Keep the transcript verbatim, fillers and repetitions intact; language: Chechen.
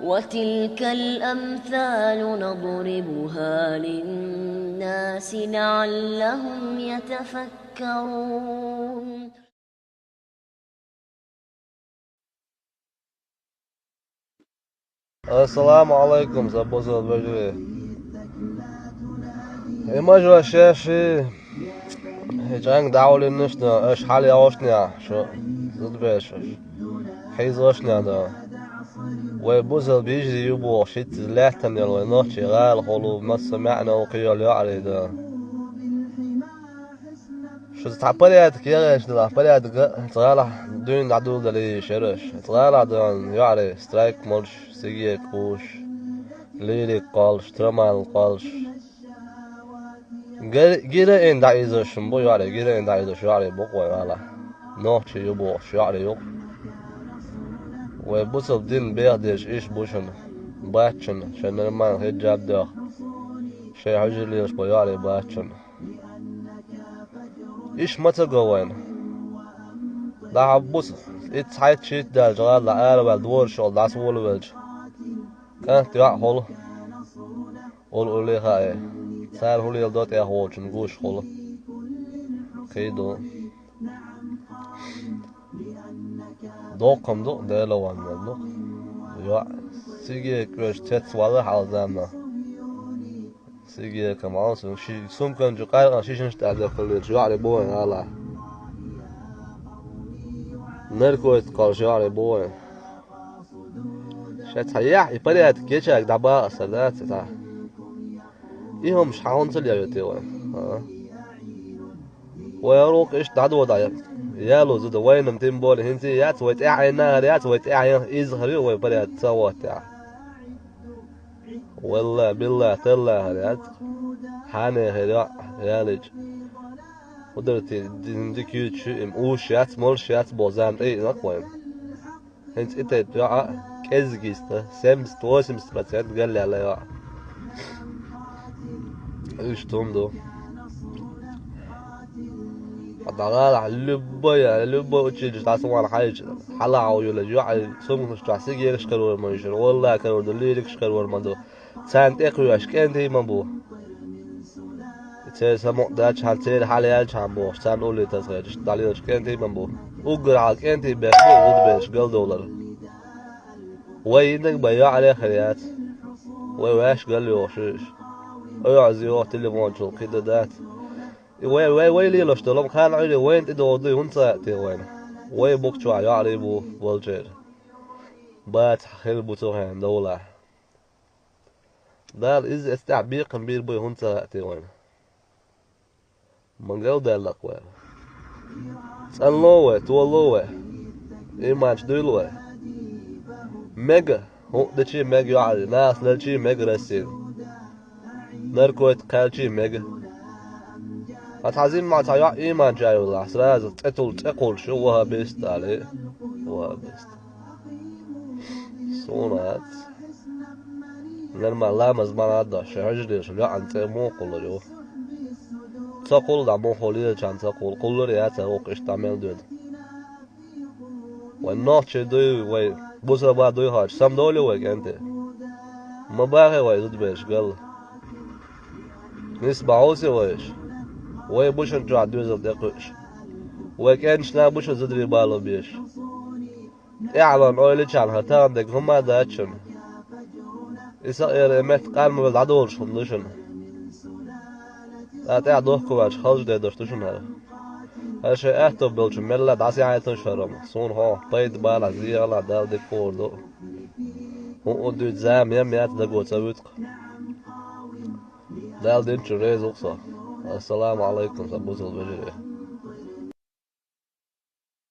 وتلك الأمثال نضربها للناس لعلهم يتفكرون. Ассаламу алайкум, са бусалба вежарий. Имажо шаьшший, и чӀанг дӀавуллинаш да, аша хьалъяхьошнехь, шу зудабераш аша. Хьийзошнехь да. Вай бусалба вежарий ю бохуш, хӀинца иза лаьттана йолу вай нохчийн гӀалахула, массо а маьӀно кхийолу йоӀарий да. Шуьца цхьа порядок яхьеш делахь, порядок а, цу гӀалахь дуьйна дӀадуладала йиш яра аша. Цу гӀалахь дуьйна йоӀарий страйк молуш, сигареташ кхуьуш, лирика кхоллуш, трамал кхоллуш. Гер-, героин дӀаийзош бу йоӀарий, героин дӀаийзош йоӀарий бу-кх вай гӀалахь. Нохчий ю бохуш йоӀарий ю-кх. Вай бусалба дин беха дезаш иша бу шуна, бац шуна, шайн нормально хиджаб а доьху, шайн хьуьжар лелаш болу йоӀарий бац шуна. Иша ма ца го вайна. Дахьа буса, итт цхьайтта шийтта даьлча гӀала араваьлла двораш йолу дӀасаволавелча, кӀант йоӀ хуьлу, ула уллехь а, цара хӀун леладо тӀехь волчун гуш хуьлу. Кхин ду. Доккха-м ду, Делан ван мел ду. ЙоӀ, сигареташ кхуьуш цецвала хьалха заманахь. Сигареташ ма алсу, ши-, сумкан чу къайкъана шишанаш тӀе дехкаллерчу йоӀарий бу вайн гӀалахь. Наркотик кхоллуш йоӀарий бу вайн. Ша цхьа яхь, и порядок ечаьрга дӀабакъа аса дац цхьа. И хӀумаш хьан хӀунда ца лелайо те вайн? А? Вай гӀур ву-кх иштта дӀадода яло зуда, вайна-м тем более хӀинца а яц, вай тӀаьхьенна а хӀара яц, вай тӀаьхьенах изза хӀара ю, вай порядок ца хӀоттехь. Валлахь, биллахь, таллахь, хӀара яц. Хьанехера йоӀ ялийча. ХӀун дара те, дин дика юьйцуш ю, и-м уьш яц, молуш яц боху зама тӀеъинарг вайна. ХӀинца и тайпа йоӀ а кӀеззиг йиста, семьдесят-восемьдесят процент галъяьлла йоӀ. Иштта хӀума ду. Хьан дӀагӀалахь, любой, любой училище дӀасавахана хьаьжча, хьалахьа юьллучу йоӀарийн сумканаш чохь сигареташ карор ма ю шуна, валлахь карор ду, лирикаш карор ма ду. Царна тӀекхоьхьуш кӀентий ма бу. Церан самукъа даьлчхьана, церан хьал яьлчхьана бохуш, царна улле тасахеташ дӀалелаш кӀентий ма бу. Уггар хьалха кӀентий беш бу зудабераш галдовлар. Вай йинарг бен йоӀарий а хир яц. Вай ваьш галйохуш ю уьш. ОьгӀаз йоху телефончул кхин дан дац. И вай, вай, вай лелош долу-м кхарна Ӏуьйре вайна тӀедогӀу дуй хӀунда ца хаьа те вайна? Вай букъ чохь йоӀарий бу волчеран. Бацахь хилла бу цу хенахь довлахь. Дала иза эцу тӀехь бекхам бийр буй хӀунда ца хаьа те вайна? Ма галдаьлла-кх вай. ЦӀанло вай, толо вай. Иманчу дуйла вай. Мега, хӀуъа дечий мега йоӀарий, нахаца лелчий мега Россина. Наркотик кхаьлчий мега. Ткъа цхьа зимма цхьа йоӀ иманчу а йолахь, сразу цӀе тулла цӀе кхуллуш ю, ваххабист а олий. Ваххабист. Суна хаьа. Нормально ламаз ма ладо, шайн хьуьжар лелаш йоӀан цӀе муха кхуллур ю? Ца кхуллу дӀа муха лелачарна ца кхуллу, кхуллур а яц хӀара вукху иштта дӀа мел доьду. Вай нохчий дуй, вай бусалба дуй хьаьжча, самадовлий вай кӀентий? Ма бахий вай зудабераш галла. Нисбан хьовсий вай уьш? Вай бу шуна чохь доьзал тӀекхуьуш. Вай кӀенташна бу шуна зударий бало беш. ТӀаьхьалонан ойла йичхьана хӀара тахана дерг хӀума а дац шуна. И сакъера и метта къармавелла дӀадолуш хӀума ду шуна. ТӀаккха тӀаьхьа дохко ваьлча халжа дедош ду шуна хӀара. ХӀара шайн аьтто болчу мелла а дӀасаяхьийталаш хӀара-м. Суна хьо пайда балахь, зехалахь Дала дика хуур ду. ХӀуъа дуьйцу зама ем яц даго ца вуьту-кх. Дала динчуьра реза ву-кх со. Ассаламу алайкум, сан бусалба вежарий.